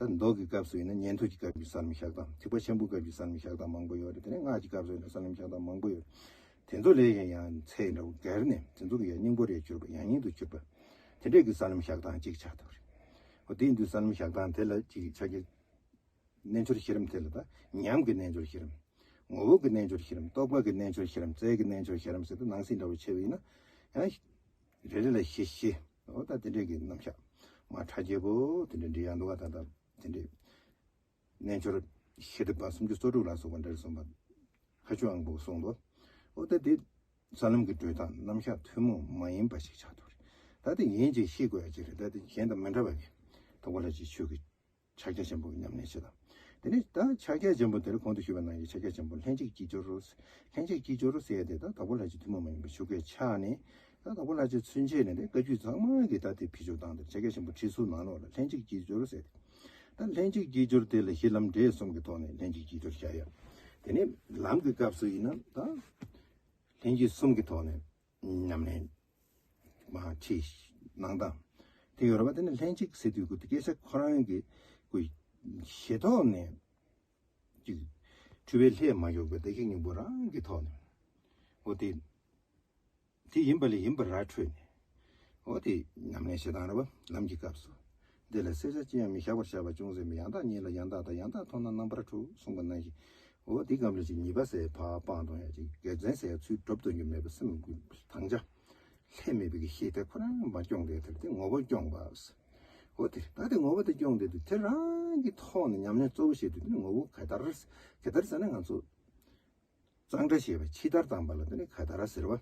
ད་མདོ་གི་སྐབས་སུ་ཡིན་ན་ཉན་ཐོས་ཀྱི་སྐབས་ཀྱི་ས་ལམ་བཞག་སྟངས། ཐེག་པ་ཆེན་པོའི་སྐབས་ཀྱི་ས་ལམ་བཞག་སྟངས་མང་པོ་ཡོད་རེད། དེ་ནས་སྔགས་ཀྱི་སྐབས་སུ་ཡིན་ན་ས་ལམ་བཞག་སྟངས་མང་པོ་ཡོད། དེ་ཚོ་ལས་ཀྱང་ཡང་ཚད་འདྲ་བོ་བརྒལ་ནས་དེ་ཚོ་གི་ཡང་སྙིང་པོ་རེ་གྱུར་པ། ཡང་སྙིང་དུ་གྱུར་པ། དེ་འདྲས་ཀྱི་ས་ལམ་བཞག་སྟངས་གཅིག་ཆགས་ཐུབ་རེད། འོ་དེ་ཡིན་དུས་ས་ལམ་བཞག་སྟངས་དེ་ལ་གཅིག་ཕྱག་རྒྱ། རྣལ་འབྱོར་བཞི་རིམ་དེ་ལ་ད་ཉམས་ཀྱི་རྣལ་འབྱོར་བཞི་རིམ། ངོ་བོ་གི་རྣལ་འབྱོར་བཞི་རིམ། རྟོག་པ་གི་རྣལ་འབྱོར་བཞི་རིམ། རྩལ་གྱི་རྣལ་འབྱོར་བཞི་རིམ་ཟེར་དུས་ནང་གསེས་འདྲ་བོ་ཕྱེ་བ་ཡིན་ན། ཡང་རེ་རེ་ལ་བཞི་བཞི། འོ་ད་དེ་འདྲས་ཀྱི་རྣམ་གཞག་མ་ཁྲ་རྒྱས་པོ་དེ་འདྲས་འབྲི་ཡ་འདུག་ག་ད་ད་དེ་འདྲས་རྣལ་འབྱོར་བཞི་སྡེ་པ་སུམ་ཅུ་སོ་དྲུག་ལ་སོགས་པ་འདྲ་གསུངས་པ་ཁ་ཆུ་ཨང་པོ་གསུངས་འདུག་འོ་ད་དེ་ས་ལམ་གྱི་བགྲོད་སྟངས་རྣམ་གཞག་ཐུན་མོང་མ་ཡིན་པ་ཞིག་ཆགས་འདུག་ད་དེ་ཡིན་གཅིག་ཤེས་དགོས་ཡ་གཅིག་རེད། ད་དེ་གཞན་དང་མི་འདྲ་བ་གི་དྭགས་པོ་ལྷ་རྗེ་ཆོས་ཀྱི་ཕྱག་རྒྱ་ཆེན་པོ་གི་ཉམས་ལེན་བྱེད་སྟངས། དེ་ནས་ད་ཕྱག་རྒྱ་ཆེན་པོ་དེར་གོང་དུ་ཞུས་པ་ནང་བཞིན་ཕྱག་རྒྱ་ཆེན་པོ་ལྷན་ཅིག་སྐྱིལ་ཀྲུང་རོལ། ལྷན་ཅིག་སྐྱིལ་ཀྲུང་རོལ་ཟེར་ཡ་དེ་ད་དྭགས་པོ་ལྷ་རྗེ་ཐུན་མོང་མ་ཡིན་པའི་ཆོ་གའི་ཆ་ནས། ད་དྭགས་པོ་ལྷ་རྗེ་ཚུན་ཆད་ནས་དེ་བཀའ་བརྒྱུད་ཚང་མ་གི་ད་དེ་བེད་སྤྱོད་བཏང་སྟེ་ཕྱག་རྒྱ་ཆེན་པོ་ཁྲིད་ཚུལ་ནང་ལོགས་ལ་ལྷན་ཅིག་སྐྱིལ་ཀྲུང་རོལ་ཟེར་ཏེ། ད་ལྷན་ཅིག་སྐྱིལ་ཀྲུང་དེ་ལ་གཞི་ལམ་འབྲས་གསུམ་གྱི་ཐོག་ནས་ལྷན་ཅིག་སྐྱིལ་ཀྲུང་བྱ་ཡ། དེ་ནས་ལམ་གྱི་སྐབས་སུ་ཡིན་ན་ད་ལྷན་སྐྱེས་གསུམ་གྱི་ཐོག་ནས་ཉམས་ལེན་མ་ཁྲིད་གནང་སྟངས་དེ་ཡོད་རེད་པ། དེ་ནི་ལྷན་ཅིག་ཟེར་དུས་ཀྱི་སྐད་ཆ་ཁོ་རང་གི་ཀྱི་ཞེ་ཐོག་ནས་ཀྱི་འཁྲུལ་པའི་ལྷད་མ་ཞུགས་པའི་བདེ་གཤེགས་སྙིང་པོ་རང་གི་ཐོག་ནས་འོ་དེ་དེ་ཡིན་པ་ལས་ཡིན་པར་ར་འཕྲོད་ནས། འོ་དེ་ཉམས་ལེན་བྱེད་སྟངས་རེད་པ། ལམ་གྱི་སྐབས་སུ། འདི་ལ་གསལ་བྱ་ཅི་ཡང་མེད། བཞག་པར་བྱ་བ་ཅུང་ཟད་མེད། ཡང་དག་ཉིད་ལ་ཡང་དག་དང་། ཡང་དག་མཐོང་ན་རྣམ་པར་གྲོལ་གསུངས་པ་ནང་བཞིན། འོ་དེ་གམ་ལ་ཅིག་ཉེས་པ་ཟེར་ཕར་སྤང་གཏོང་ཡ་ཅིག་དགེ་མཚན་ཟེར་ཚུལ་སྒྲུབ་ཏུ་འཇུག་མེད་པ་སེམས་ཀྱི་དང་བྱ། ལྷད་མེད་པའི་གི་ཤེས་དེ་ཁོ་རང་མ་སྐྱོང་དེ་དེར་དེ་ངོ་བོ་སྐྱོང་བ། འོ་དེ་ད་དེ་ངོ་བོ་དེ་སྐྱོང་དེ་དུས་དེ་རང་གི་ཐོག་ནས་ཉམས་ལེན་གཙོ་བོ་བྱེད་དུས་དེ་ནི་ངོ་བོ་ག་དར་ག་དར་ཟེར་ན་ང་ཚོ། གཙང་སྦྲ་ཞེས་པ་ཕྱི་ལྟར་དང་པ་ལ་དེ་ནི་ག་དར་ཟེར་བ།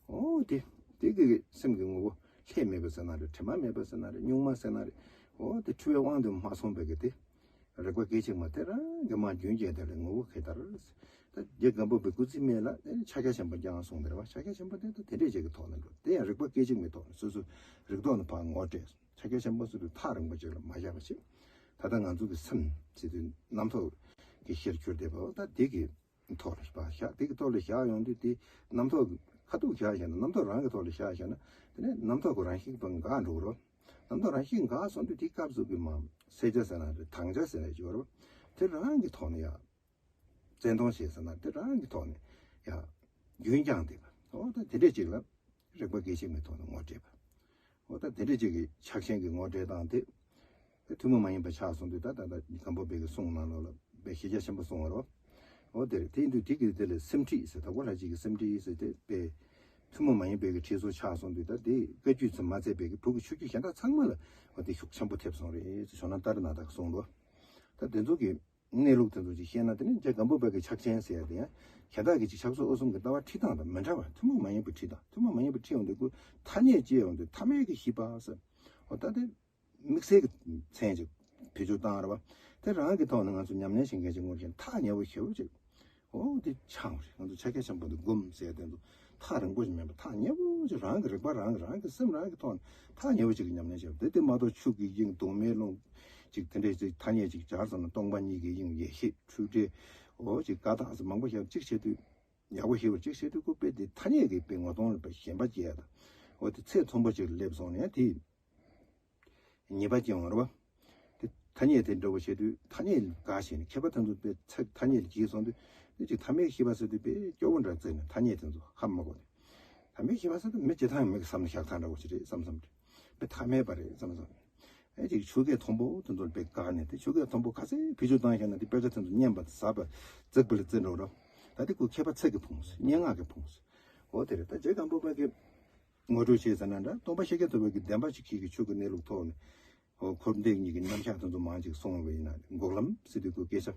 འོ་དེ། དེ་གི་སེམས་ཀྱི་ངོ་བོ་ལྷད་མེད་པ་ཟེར་ན་རེད། དྲི་མ་མེད་པ་ཟེར་ན་རེད། གཉུག་མ་ཟེར་ན་རེད། འོ་དེ་འཁྲུལ་བའི་དབང་དུ་མ་སོང་བའི་གི་དེ། རིག་པ་སྐད་ཅིག་མ་དེ་རང་གི་མ་རྒྱུན་སྐྱེས་དེ་ལ་ངོ་བོ་ག་དར་ཟེར། ད་རྗེ་སྒམ་པོ་པའི་སྐུ་ཚེ་སྨད་ལ་དེ་ནི་ཕྱག་རྒྱ་ཆེན་པོ་ཀྱང་གསུངས་དེ་རེད་བ། ཕྱག་རྒྱ་ཆེན་པོ་དེ་ད་དེ་འདྲས་ཅིག་གི་ཐོག་ནས་འགྲོ། དེ་ཡང་རིག་པ་སྐད་ཅིག་མའི་ཐོག་ནས་སོ་སོའི་རིག་ཐོག་ནས་ཕར་ངོ་སྤྲད། ཕྱག་རྒྱ་ཆེན་པོ་ཟེར་དུས་ཐག་རིང་པོ་ཅིག་ལ་མ་བཞག་པ་ཞིག་ད་ལྟ་ང་ཚོ་གི་སེམས་ཟེར་དུས་རྣམ་རྟོག་གི་གཞིར་གྱུར་བསྡད་པ་འོ་ད་དེ་གི་ཐོག་ལ་ཕར་བཞག་དེ་གི་ཐོག་ལ་བཞག་ཡོང་དུས་དེ་རྣམ་རྟོག་གི་ཁ་ཐུག་བཞག་བཞག་ན་རྣམ་རྟོག་རང་གི་ཐོག་ལ་བཞག་བཞག་ན་དེ་ནས་རྣམ་རྟོག་གི་རང་བཞིན་པ་འགག་འགྲོ་གི་རེད། རྣམ་རྟོག་རང་བཞིན་འགག་སོང་དུས་དེ་སྐབས་སུ་གི་མ་གསལ་ཆ་ཟེར་ན་རེད། དྭངས་ཆ་ཟེར་ན་ཡོད་རེད། དེ་རང་གི་ཐོག་ནས་ཡ། བཙན་དོང་ཞེས་ཟེར་ན་དེ་རང་གི་ཐོག་ནས་ཡ། རྒྱུན་བསྐྱངས་བསྡད་པ། འོ་ད་དེ་འདྲས་ཅིག་ལ་རིག་པ་སྐད་ཅིག་མའི་ཐོག་ནས་ངོ་སྤྲད་པ། འོ་ད་དེ་འདྲས་ཅིག་གི་ཕྱག་ཆེན་གྱི་ངོ་སྤྲད་སྟངས་དེ། དེ་ཐུན་མོང་མ་ཡིན་པ་ཆགས་སོང་དུས་ད་ད་ད་སྒམ་པོ་པའི་གི་གསུང་ནང་ལོགས་ལ་དཔེ་གཞི་རྒྱ་ཆེན་པོ་གསུང་བ་རེད། འོ་དེ་རེད། དེ་ཡིན་དུས་དེ་གི་དེ་ལ་སེམས་ཁྲིད་ཟེར། དྭགས་པོ་ལྷ་རྗེ་གི་སེམས་ཁྲིད་ཟེར་དེ་དཔེ་ཐུན་མོང་མ་ཡིན་པའི་གི་ཁྲིད་གསོ་ཆགས་སོང་དུས་ད་དེ་བཀའ་བརྒྱུད་ཚོ་མ་ཚད་པའི་གི་བོད་ཀྱི་ཆོས་བརྒྱུད་གཞན་དག་ཚང་མ་ལ་འོ་དེ་ཤུགས་ཆེན་པོ་ཐེབས་སོང་རེད་ཟེར་ཇོ་ནང་ཏཱ་རེ་ནཱ་ཐ་གིས་གསུངས་འདུག་ད་དེ་ཚོ་གི་གནས་ལུགས་དེ་ཚོ་ཅིག་བཤད་ན། དེ་ནི་རྗེ་སྒམ་པོ་པ་གི་ཕྱག་ཆེན་ཟེར་ཡ་དེ་ཡང་གཞན་དག་གི་ཅིག་ཕྱག་སྲོལ་ཨོ་གསུམ་གི་ལྟ་བ་ཁྲིད་སྟངས་དང་མི་འདྲ་བ། ཐུན་མོང་མ་ཡིན་པའི་ཁྲིད་སྟངས། ཐུན་མོང་མ་ཡིན་པའི་ཁྲིད་ཡོང་དུས་ཁོ་ཐ་སྙད་བཅད་ཡོང་དུས་ཐ་མལ་གྱི་ཤེས་པ་ཟེར། འོ་ད་དེ་དམིགས་བསལ་གྱི་མཚན་ཅིག་བེད་སྤྱོད་བཏང་རེད་བ། དེ་རང་གི་ཐོག་ནས་ང་ཚོ་ཉམས་ལེན་བྱེད་མཁན་ཅིག་ངོས་ཀྱང་ཐག་ཉེ་བོ་ཞེ་པོ་ཅིག་ཨོ་དེ་ཆགས་རེད། ང་ཚོ་ཕྱག་རྒྱ་ཆེན་པོ་འདི་སྒོམ་ཟེར་དེ་ཚོ་ཐག་རིང་པོ་ཞིག་མིན་པ་ཐག་ཉེ་བོ་ཞིག་རང་གི་རིག་པ་རང་གི་རང་གི་སེམས་རང་གི་ཐོག་ནས་ཐག་ཉེ་བོ་ཞིག་གི་ཉམས་ལེན་བྱེད་པ་དེ་དེ་མ་གཏོགས་ཆུ་གི་དབྱིངས་གདོང་མའི་ཀློང་ཅིག་དེ་འདྲས་ཅིག་ཐ་སྙད་ཅིག་སྦྱར་ཙམ་ན་སྟོང་པ་ཉིད་ཀྱི་དབྱིངས་ཡེ་ཤེས་འཁྲུལ་བྲལ་ཨོ་ཅིག་ཀ་དག་ཟེར་མང་པོ་ཞིག་ཅིག་བྱེད་དུས། ཡག་པོ་ཤེས་པར་གཅིག་བྱེད་དུས་ཁོ་དཔེ་དེ་ཐ་སྙད་ཀྱི་དཔེ་ངོ་གདོང་ལ་དཔེ་ཞེན་པ་སྐྱེ་ཡ་དང་། འོ་དེ་ཚད་མཐོན་པོ་ཅིག་ལ་སླེབས་སོང་ནས་དེ་ཉེས་པ་སྐྱེ་འོང་རེད་བ། དེ་ཐ་སྙད་དེ་འདྲ་བོ་བྱེད་དུས་ཐ་སྙད་དགའ་ཞེན་ནས་མཁས་པ་དེ་ཚོ་དཔེ་ཚད་ཐ་སྙད་ལ་གྱིས་སོང་དུས་དེ་ཅིག་ཐ་མལ་ཤེས་པ་ཟེར་དུས་དཔེ་སྐྱོ་བོ་འདྲ་བརྩིས་ནས་ཐ་སྙད་དེ་ཚོ་ཧ་མ་གོ་ནས། ཐ་མལ་ཤེས་པ་ཟེར་དུས་མི་སྤྱིར་བཏང་མི་གི་བསམ་བློ་བཞག་སྟངས་འདྲ་བོ་ཞིག་རེད་བསམ་བསམ་རེད། དཔེ་ཐ་མལ་པ་རེད་བསམ་བསམ་རེད། ཨེ་ཅིག་ཆོས་སྐད་མཐོན་པོ་དེ་ཚོར་དཔེ་དགའ་ནས་དེ་ཆོས་སྐད་མཐོན་པོ་ག་ཚད་བེད་སྤྱོད་བཏང་ཤེས་ན་དེ་དཔེ་ཆ་དེ་ཚོ་སྙན་པ་དང་ཟབ་པ་རྫིག་པ་ལ་བརྩི་འགྲོ་རོགས། ད་དེ་ཁོ་མཁས་པ་ཚིག་གི་ཕུང་སོང་སྙན་ངག་གི་ཕུང་སོང་། འོ་དེ་རེད། ད་རྗེ་སྒམ་པོ་པ་གི་ངོ་སྤྲོད་བྱས་ཟེར་ན་འདྲ་སྟོན་པ་ཤཱཀྱ་ཐུབ་པ་གི་བདེན་པ་ཅིག་ཁྱེད་ཀྱི་ཆོས་ཀྱི་གནས་ལུགས་ཐོག་ནས་འོ་འཁོར་འདས་གཉིས་ཀྱི་རྣམ་གཞག་དེ་ཚོ་མང་ཅིག་གསུངས་པ་ཡིན་ན་འགོག་ལམ་ཟེར་དུས་ཁོ་སྐད་ཆ་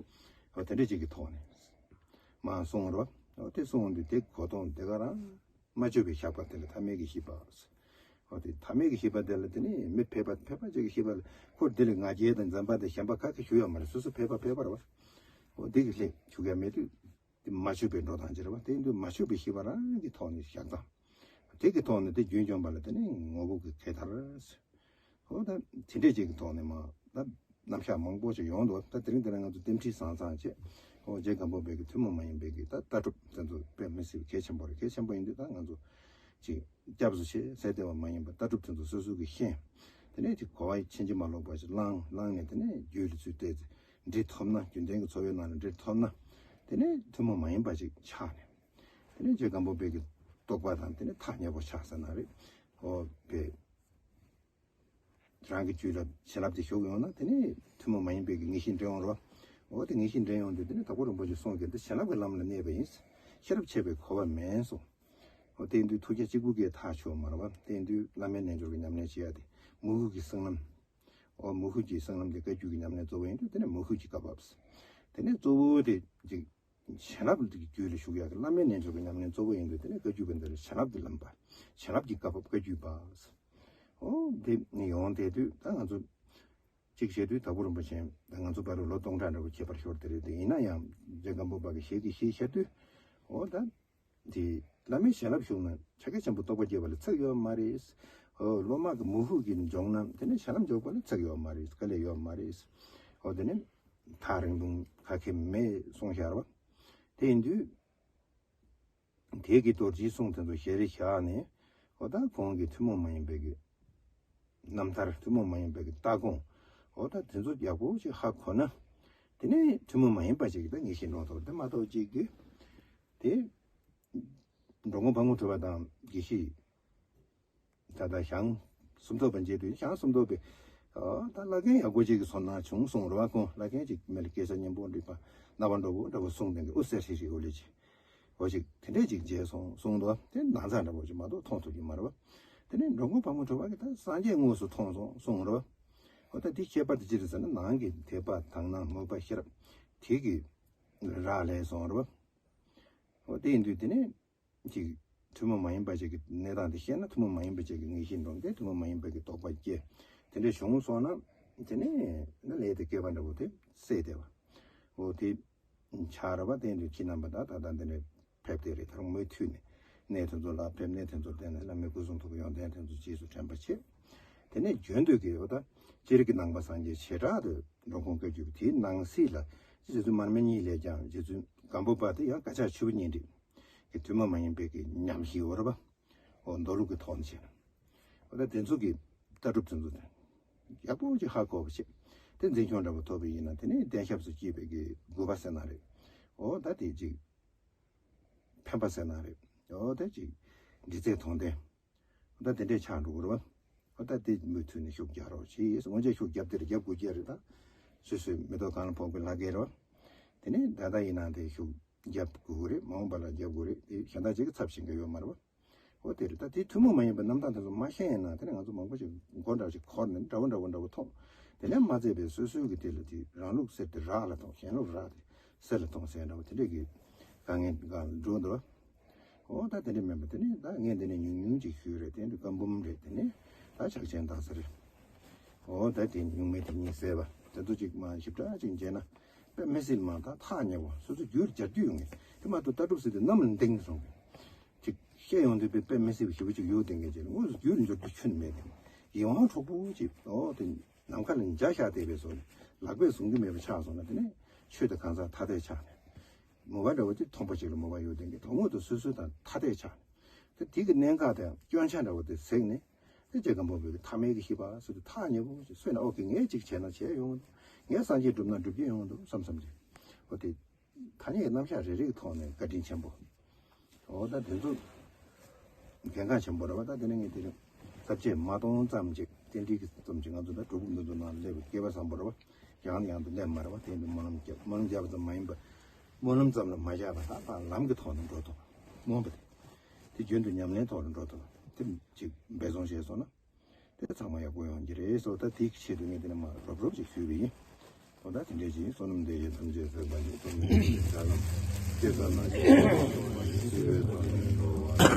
འོ་དེ་འདྲ་ཅིག་གི་ཐོག་ནས་མར་གསུངས་རོགས། འོ་དེ་གསུངས་དུས་དེ་གོ་དོན་དེ་ག་རང་། མ་བཅོས་པའི་ཤེས་པ་དེ་ལ་ཐ་མལ་གྱི་ཤེས་པ། འོ་དེ་ཐ་མལ་གྱི་ཤེས་པ་དེ་ལ་དེ་ནི་མི་ཕལ་པ་ཕལ་པ་ཅིག་གི་ཤེས་པ་ལ་ཁོ་དེ་ལ་ང་རྒྱལ་དང་འཛེམ་པ་དང་ཞེན་པ་ག་གེ་ཞུ་ཡ་མ་རེད། སོ་སོ་ཕལ་པ་ཕལ་པ་རེད་བ། འོ་དེ་གི་ལྷད་ཞུ་ཡ་མེད་དུས་དེ་མ་བཅོས་པའི་འགྲོ་སྟངས་ཅིག་རེད་བ། དེ་ཡིན་དུས་མ་བཅོས་པའི་ཤེས་པ་རང་གི་ཐོག་ནས་བཞག་སྟངས་དེ་གི་ཐོག་ནས་དེ་རྒྱུན་སྐྱོང་བ་ལ་དེ་ནི་ངོ་བོ་གི་གེ་ཐར། ཨོ་ད་དེ་འདྲས་ཅིག་གི་ཐོག་ནས་མ་ད་རྣམ་གཞག་མང་པོ་ཞིག་ཡོང་འདུག་ད་དེ་རིང་འདི་ནས་ང་ཚོ་རྟེན་འབྲེལ་བཟང་བཟང་བྱས། ཨོ་རྗེ་སྒམ་པོ་པའི་གི་ཐུན་མོང་མ་ཡིན་པའི་གི་ད་ལྟ་གྲུབ་དེ་ཚོ་དཔེ་མི་སྲིད་པའི་གལ་ཆེན་པོ་རེད། གལ་ཆེན་པོ་ཡིན་དུས་ད་ང་ཚོ་ཅིག་སྐྱབས་སུ་མཆི་ཟེར་བདེ་བ་མ་ཡིན་པ་ལྟ་གྲུབ་དེ་ཚོ་སོ་སོ་གི་ཤེས། དེ་ནས་ཅིག་གོ་བ་ཕྱིན་ཅི་མ་ལོག་པ་ཞིག་བླངས་བླངས་ནས་དེ་ནས་རྒྱུད་ལ་ཚུར་བལྟས་ཚེ་འདྲིས་ཐོབ་ན་རྒྱུན་ལྡན་གྱི་འཚོ་བའི་ནང་ལ་འདྲིས་ཐོབ་ན་དེ་ནས་ཐུན་མོང་མ་ཡིན་པ་ཞིག་ཆགས་ནས། དེ་ནས་རྗེ་སྒམ་པོ་པའི་གི་རྟོགས་པ་དང་དེ་ནས་ཐག་ཉེ་པོ་ཆགས་ས་ན་རེད། ཨོ་པའི། རང་གི་རྒྱུད་ལ་བྱིན་རླབས་དེ་ཞུགས་ཡོང་ན་དེ་ནི་ཐུན་མོང་མ་ཡིན་པའི་གི་ངེས་ཤེས་འདྲེན་འོང་རོ། འོ་དེ་ངེས་ཤེས་འདྲེན་ཡོང་དུས་དེ་ནི་དྭགས་པོ་རིན་པོ་ཆེ་གསུངས་ཀྱི་འདི་བྱིན་རླབས་ཀྱི་ལམ་ལ་གནས་པ་ཡིན། ཤེས་རབ་འཆད་པའི་གོ་བ་མིན་གསུངས། འོ་དེ་ཡིན་དུས་ཐུགས་རྒྱལ་གཅིག་པུ་གིས་ཐག་ཆོད་མ་རེད་བ། དེ་ཡིན་དུས་བླ་མའི་རྣལ་འབྱོར་གྱི་ཉམས་ལེན་བྱེད་ཡ་དེ་མོས་གུས་ཀྱི་བསོད་ནམས། འོ་མོས་གུས་ཀྱི་བསོད་ནམས་དེ་བཀའ་བརྒྱུད་ཀྱི་ཉམས་ལེན་གཙོ་བོ་ཡིན་དུས་དེ་ནི་མོས་གུས་ཀྱི་བཀའ་བབས། དེ་ནས་གཙོ་བོ་དེ་ཅིག་བྱིན་རླབས་ཀྱི་རྒྱུད་ལ་ཞུགས་ཡག་གི་བླ་མའི་རྣལ་འབྱོར་གྱི་ཉམས་ལེན་གཙོ་བོ་ཡིན་དུས་དེ་ནས་བཀའ་བརྒྱུད་པའི་འདིར་བྱིན་རླབས་ཀྱི་ལམ་པ། བྱིན་རླབས་ཀྱི་བཀའ་བབས་བཀའ་བརྒྱུད་པ། ཨོ་དེ་ནི་ཡོང་དེ་དུས་ད་ང་ཚོ་གཅིག་བྱས་དུས་དྭགས་པོ་རིན་པོ་ཆེ་ད་ང་ཚོ་བར་དུ་ལོ་སྟོང་ཕྲག་འདྲ་བོ་ཁྱད་པར་ཤོར་དེ་རེད། དེ་ཡིན་ན་ཡང་རྗེ་སྒམ་པོ་པ་གི་ཞལ་གྱིས་བཞེས་བཞེས་དུས་ཨོ་ད་དེ་བླ་མའི་བྱིན་རླབས་ཞུགས་ན་ཕྱག་རྒྱ་ཆེན་པོ་རྟོགས་པ་སྐྱེ་བ་ལ་ཚེགས་ཡོད་མ་རེད། ཨོ་སློབ་མ་གི་མོས་གུས་ཀྱི་འཇོག་ན་དེ་ནས་བྱིན་རླབས་འཇོག་པ་ལ་ཚེགས་ཡོད་མ་རེད། དཀའ་ལས་ཡོད་མ་རེད། ཨོ་དེ་ནས་ཐག་རིང་ཐུང་ག་གེ་མེད་གསུངས་ཤར་བ། དེ་ཡིན་དུས། དེ་གི་རྡོ་རྗེའི་གསུང་དེ་ཚོ་ཞལ་རས་བཞག་ནས། འོ་ད་ཁོང་གི་ཐུན་མོང་མ་ཡིན་པའི་གི་རྣམ་ཐར་ཐུན་མོང་མ་ཡིན་པའི་གི་ལྟ་དགོངས། འོ་ད་དེ་ཚོ་ཡག་པོ་ཞིག་ཧ་གོ་ན། དེ་ནས་ཐུན་མོང་མ་ཡིན་པ་ཞིག་གི་ད་ངེས་ཤེས་འདྲོངས་ཐུབ་དེ་མ་གཏོགས་ཅིག་གི། དེ། འགྲོ་མགོན་ཕག་མོ་གྲུ་པ་དང་དགེ་བཤེས། ད་ལྟ་ཞང་སུམ་མདོ་པ་མཇལ་དུས་ཞང་སུམ་མདོ་པས། ཨ་ད་བླ་རྒན་ཡག་པོ་ཅིག་གི་ཚོར་སྣང་བྱུང་གསུངས་རེད་བ། ཁོང་བླ་རྒན་ཅིག་མི་ལ་སྐད་ཆ་སྙན་པོ་འདྲི་བ་རྣ་བ་འགྲོ་བོ་འདྲ་བོ་གསུངས་དེ་གི་ཨུ་སེར་ཧྲི་ཧྲི་ཨུ་ལེ་ཅིག་འོ་ཅིག་དེ་འདྲས་ཅིག་མཇལ་སོང་གསུངས་འདུག་དེ་ན་ཚ་འདྲ་བོ་ཅིག་མ་གཏོགས་མཐོང་ཐུབ་ཀྱི་མ་རེད་བ། དེ་ནས་འགྲོ་མགོན་ཕག་མོ་གྲུ་པ་གི་ད་སངས་རྒྱས་དངོས་སུ་མཐོང་སོང་གསུངས་རེད་བ། འོ་ད་དེ་ཁྱད་པར་དེ་ཅི་རེད་ཟེར་ན་ནང་གི་དད་པ་དག་སྣང་མོས་པ་ཤེས་རབ་དེ་གི་རག་ལས་སོང་རེད་བ། འོ་དེ་ཡིན་དུས་དེ་ནས། ཅིག་ཐུན་མོང་མ་ཡིན་པ་ཅིག་གི་གནས་སྟངས་དེ་ཤེས་ན་ཐུན་མོང་མ་ཡིན་པ་ཅིག་གི་ངེས་ཤེས་འདྲོངས་ཏེ་ཐུན་མོང་མ་ཡིན་པ་གི་རྟོགས་པ་སྐྱེ། དེ་འདྲ་བྱུང་སོང་ན་དེ་ནས་ན་ལས་དེ་སྐྱེས་པ་འདྲ་བོ་དེ་སད་དེ་བ། འོ་དེ་ཆགས་ར་བ་དེ་འདྲ་ཁྱི་རྣམ་པ་དག་ད་ལྟ་འདི་འདྲ་ཕེབས་དེ་རེད། ད་རུང་མུ་མཐུད་ནས་གནས་དེ་ཚོ་ལ་ཕེབས། གནས་དེ་ཚོར་བརྟེན་ནས་བླ་མའི་སྐུ་གསུང་ཐུགས་ཀྱི་ཡོན་ཏན་དེ་ཚོ་རྗེས་སུ་དྲན་པ་བྱེད། དེ་ནས་རྒྱུན་དུ་གི་འོ་ད་སྤྱིར་གྱི་ནང་པ་སངས་རྒྱས་བྱེ་བྲག་ཏུ་འགྲོ་མགོན་བཀའ་བརྒྱུད་པ་དེའི་ནང་གསེས་ལ་རྗེ་བཙུན་མར་མེ་གཉིས་ལས་ཀྱང་རྗེ་བཙུན་སྒམ་པོ་པ་དེ་ཡང་བཀའ་ཕྱག་ཆུ་བོ་གཉིས་འདྲེས། གི་ཐུན་མོང་མ་ཡིན་པའི་གི་ཉམས་ཤིག་འོ་ར་བ། འོ་མདོ་ལུགས་ཀྱི་ཐོག་ནས་བྱས་ན། འོ་ད་དེ་ཚོ་གི་ལྟ་གྲུབ་དེ་ཚོ་དང་། ཡག་པོ་ཅིག་ཧ་གོ་བ་བྱེད། དེ་འཛིན་སྐྱོང་འདྲ་པོ་ཐོབ་པ་ཡིན་ན་དེ་ནས་གདན་ཞབས་སུ་སྐྱེས་པའི་གི་དགོས་པ་ཟེར་ན་རེད། འོ་ད་དེ་ཅིག་ཕན་པ་ཟེར་ན་རེད། འོ་ད་ཅིག་འདྲི་རྩད་མཐོང་ལྡན། འོ་ད་དེ་འདྲས་ཆགས་འགྲོ་གི་རེད་བ། འོ་ད་དེ་མུ་མཐུད་ནས་ཤུགས་རྒྱག་རོགས་བྱེད། འོན་ཀྱང་ཤུགས་རྒྱབ་དེ་རེད། རྒྱབ་དགོས་ཀྱི་རེད་ད། སོ་སོའི་མེ་ཏོག་གང་ལ་ཕོག་པའི་ལྷ་སྐལ་རེད་བ། དེ་ནས་ད་ལྟ་ཡིན་ན་དེ་ཤུགས་རྒྱབ་དགོས་ཀྱི་རེད། མ་འོངས་པ་ལ་རྒྱབ་དགོས་རེད། དེ་གཞན་དག་ཅིག་གི་ཚབ་བྱེད་མཁན་ཡོད་མ་རེད་བ། འོ་དེ་རེད། ད་དེ་ཐུན་མོང་མ་ཡིན་པའི་རྣམ་གྲངས་དེ་ཚོ་མ་ཤེས་ན་དེ་ནས་ང་ཚོ་མང་པོ་ཞིག་མགོ་འདྲ་ཞིག་འཁོར་ནས་འདྲ་བོ་འདྲ་བོ་འདྲ་བོ་མཐོང་། དེ་ལས་མ་ཚད་པའི་སོ་སོའི་གི་དེ་ལ་དེ་རང་ལུགས་གསེར་དེ་རག་ལ་མཐོང་། གཞན་ལུགས་རག་དེ་གསེར་ལ་མཐོང་ཟེར་འདྲ་བོ་དེ་འདྲས་ཀྱི་དཀའ་ངལ་འགའ་འགྲོ་འདུག་འོ་ད་དེ་འདྲས་མིན་པ་དེ་ནས་ད་ངས་འདི་ནས་ཉུང་ཉུང་ཅིག་ཞུས་རེད། དེ་འདྲས་བཀའ་འབུམ་རེད། དེ་ནས་ད་ཕྱག་ཆེན་དག་ས་རེད། འོ་ད་དེ་ཉུང་མེད་དེ་གཉིས་ཟེར་བ་དེ་ཚོ་ཅིག་མ་ཞིབ་ཕྲ་ཅིག་མཇལ་ན་ དཔེ་མི་སྲིད་མང་དང་ཐག་ཉེ་བ་སོ་སོ་རྒྱུད་སྦྱར་རྒྱུ་ཡོང་ངེས། དེ་མ་གཏོགས་ལྟ་གྲུབ་ཟེར་དུས་གནམ་ལ་ལྡིང་སོང་གི། ཅིག་བཤད་ཡོང་དུས་དཔེ་དཔེ་མི་སྲིད་པའི་ཞེ་པོ་ཅིག་ཡོད་དེ་ངེས་ཅིག་དངོས་སུ་རྒྱུད་ལ་འཇོག་རྒྱུ་ཁྱོན་ནས་མེད་དེ། ཡིད་དབང་འཕྲོག་པོ་ཅིག་ཨོ་དེ་ནམ་མཁའ་ལ་འཇའ་ཤར་བསྡད་པའི་བཟོ་ནས་ལག་པས་བཟུང་རྒྱུ་མེད་པ་ཆགས་སོང་ན། དེ་ནས་ཆོས་དེ་གང་ཟག་ཐ་དད་ཆགས་ནས། མོས་པ་འདྲ་བོ་དེ་མཐོང་པ་ཅིག་ལ་མོས་པ་ཡོད་དེ་ངེས། དོན་དངོས་དུ་སོ་སོ་དང་ཐ་དད་ཆགས་ནས། དེ་དེ་གི་གནད་འགག་དང་སྐྱོན་ཆ་འདྲ་བོ་དེ་གཟིགས་ནས། དེ་རྗེ་སྒམ་པོ་པའི་ཐ་མལ་གྱི་ཤེས་པ་ཟེར་དུས་ཐག་ཉེ་པོ་ཞིག་སོས་ན། ཨོ་ཀེ་ངས་ཅིག་བྱས་ན་བྱས་ཡོང་འདུག་ངས་སངས་རྒྱས་བསྒྲུབ་ན་འགྲུབ་ཀྱི་ཡོང་འདུག་བསམ་བསམ་ཅིག་ཨོ་དེ་ཐ་སྙད་རྣམ་གཞག་རེ་རེ་གི་ཐོག་ནས་བཀའ་དྲིན་ཆེན་པོ། ཨོ་ད་དེ་ཚོ་གལ་འགངས་ཆེན་པོ་རེད་བ། ད་དེ་ནས་ངས་དེ་རིང་ས་བཅད་མ་སྟོང་ཙམ་ཅིག་རྟེན་འབྲེལ་གྱི་ཙམ་ཅིག་ང་ཚོ་ད་གྲོགས་པོ་འདི་ཚོ་ནང་སླེབས་པའི་སྐལ་བ་བཟང་པོ་རེད་བ། ཡང་ནས་ཡང་དུ་སླེབས་མ་རེད་བ། དེ་འདི་སྨོན་ལམ་བརྒྱབ། སྨོན་ལམ་བརྒྱབ་པ་ཙམ་མ་ཡིན་པ། སྨོན་ལམ་ཙམ་ལ་མ་བཞག་པ་ད་ད་ལམ་གྱི་ཐོག་ནས་འགྲོ་ཐུབ་པ་སྨོན་པ་དེ། དེ་རྒྱུན་དུ་ཉམས་ལེན་ཐོག་ལ་འགྲོ་ཐུབ་པ་དེ་ཅིག་འབད་བརྩོན་བྱས་སོང་ན། དེ་ཚང་མ་ཡག་པོ་ཡོང་གི་རེད་ཟེར། ད་དེའི་ཆེད་དུ་ངས་དེ་ནས་མར་རོབ་རོབ་ཅིག་ཞུས་པ་ཡིན། འོ་ད་དེ་འདྲས་ཅིག་ཡིན། བསོད་ནམས་འདི་ཡིས་ཐམས་ཅད་གཟིགས་པ་ཉིད། ཐོབ་ནས་ཉིད་ཀྱི་ལམ། ཇི་ལྟར་ན་ཞིག་ཐོབ་པ་ཡིན། སྲིད་པའི་མཚོ་ནས་འགྲོ་བ།